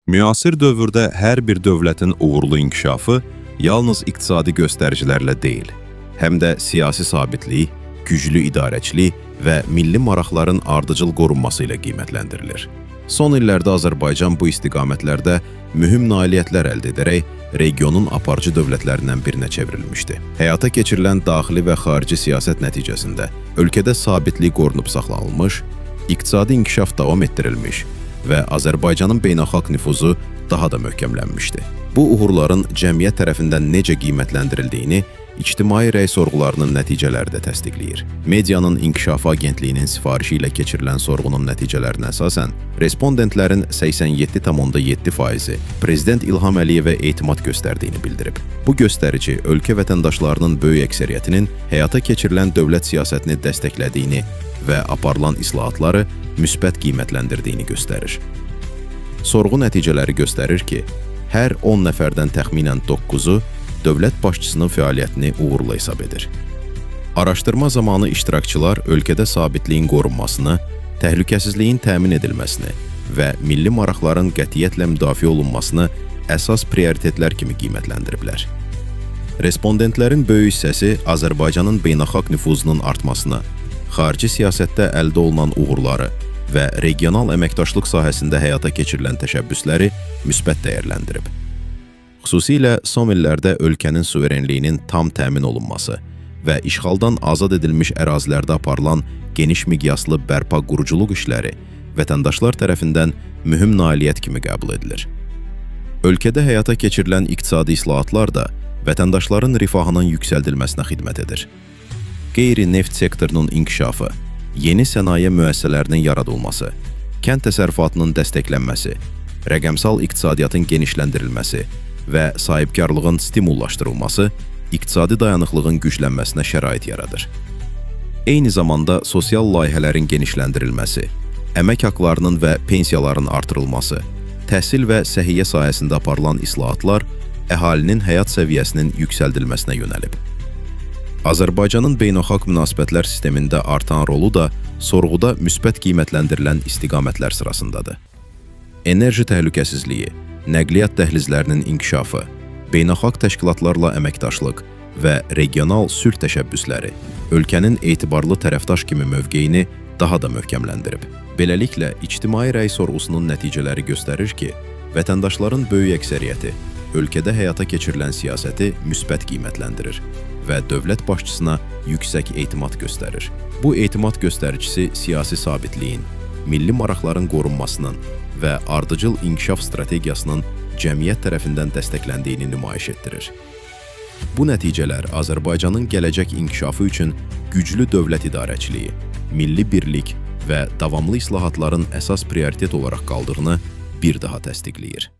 Müasir dövrdə hər bir dövlətin uğurlu inkişafı yalnız iqtisadi göstəricilərlə deyil, həm də siyasi sabitlik, güclü idarəçilik və milli maraqların ardıcıl qorunması ilə qiymətləndirilir. Son illərdə Azərbaycan bu istiqamətlərdə mühüm nailiyyətlər əldə edərək regionun aparıcı dövlətlərindən birinə çevrilmişdi. Həyata keçirilən daxili və xarici siyasət nəticəsində ölkədə sabitlik qorunub saxlanılmış, iqtisadi inkişaf davam etdirilmiş və Azərbaycanın beynəlxalq nüfuzu daha da möhkəmlənmişdi. Bu uğurların cəmiyyət tərəfindən necə qiymətləndirildiyini ictimai rəy sorğularının nəticələri də təsdiqləyir. Medianın İnkişafı Agentliyinin sifarişi ilə keçirilən sorğunun nəticələrinə əsasən, respondentlərin 87,7 faizi Prezident İlham Əliyevə etimad göstərdiyini bildirib. Bu göstərici ölkə vətəndaşlarının böyük əksəriyyətinin həyata keçirilən dövlət siyasətini dəstəklədiyini və aparılan islahatları müsbət qiymətləndirdiyini göstərir. Sorğu nəticələri göstərir ki, hər 10 nəfərdən təxminən 9-u dövlət başçısının fəaliyyətini uğurlu hesab edir. Araşdırma zamanı iştirakçılar ölkədə sabitliyin qorunmasını, təhlükəsizliyin təmin edilməsini və milli maraqların qətiyyətlə müdafiə olunmasını əsas prioritetlər kimi qiymətləndiriblər. Respondentlərin böyük hissəsi Azərbaycanın beynəlxalq nüfuzunun artmasını, xarici siyasətdə əldə olunan uğurları və regional əməkdaşlıq sahəsində həyata keçirilən təşəbbüsləri müsbət dəyərləndirib. Xüsusilə son illərdə ölkənin suverenliyinin tam təmin olunması və işğaldan azad edilmiş ərazilərdə aparılan geniş miqyaslı bərpa quruculuq işləri vətəndaşlar tərəfindən mühüm nailiyyət kimi qəbul edilir. Ölkədə həyata keçirilən iqtisadi islahatlar da vətəndaşların rifahının yüksəldilməsinə xidmət edir. Qeyri-neft sektorunun inkişafı, yeni sənaye müəssisələrinin yaradılması, kənd təsərrüfatının dəstəklənməsi, rəqəmsal iqtisadiyyatın genişləndirilməsi və sahibkarlığın stimullaşdırılması iqtisadi dayanıqlığın güclənməsinə şərait yaradır. Eyni zamanda sosial layihələrin genişləndirilməsi, əmək haqlarının və pensiyaların artırılması, təhsil və səhiyyə sahəsində aparılan islahatlar əhalinin həyat səviyyəsinin yüksəldilməsinə yönəlib. Azərbaycanın beynəlxalq münasibətlər sistemində artan rolu da sorğuda müsbət qiymətləndirilən istiqamətlər sırasındadır. Enerji təhlükəsizliyi, nəqliyyat dəhlizlərinin inkişafı, beynəlxalq təşkilatlarla əməkdaşlıq və regional sülh təşəbbüsləri ölkənin etibarlı tərəfdaş kimi mövqeyini daha da möhkəmləndirib. Beləliklə, ictimai rəy sorğusunun nəticələri göstərir ki, vətəndaşların böyük əksəriyyəti ölkədə həyata keçirilən siyasəti müsbət qiymətləndirir və dövlət başçısına yüksək etimad göstərir. Bu etimad göstəricisi siyasi sabitliyin, milli maraqların qorunmasının və ardıcıl inkişaf strategiyasının cəmiyyət tərəfindən dəstəkləndiyini nümayiş etdirir. Bu nəticələr Azərbaycanın gələcək inkişafı üçün güclü dövlət idarəçiliyi, milli birlik və davamlı islahatların əsas prioritet olaraq qaldığını bir daha təsdiqləyir.